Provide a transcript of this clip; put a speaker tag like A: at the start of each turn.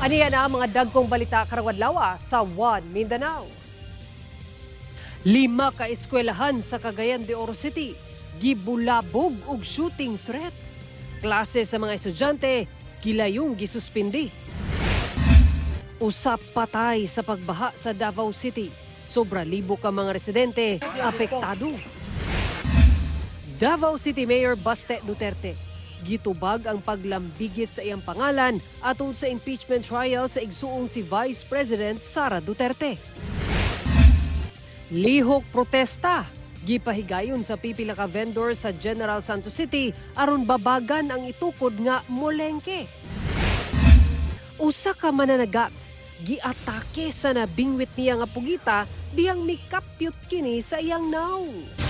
A: Aniya na ang mga dagkong balita karong adlaw sa One Mindanao. Lima ka eskwelahan sa Cagayan de Oro City gibulabog og shooting threat. Klase sa mga estudyante gilayong gisuspindi. Usap patay sa pagbaha sa Davao City. Sobra libo ka mga residente apektado. Davao City Mayor Baste Duterte gitubag ang paglambigit sa iyang pangalan atol sa impeachment trial sa igsuong si Vice President Sara Duterte. Lihok protesta gipahigayon sa pipila ka vendor sa General Santos City aron babagan ang itukod nga molengke. Usa ka mananagat giatake sa nabingwit niya nga pugita dihang mikapyot kini sa iyang nawong.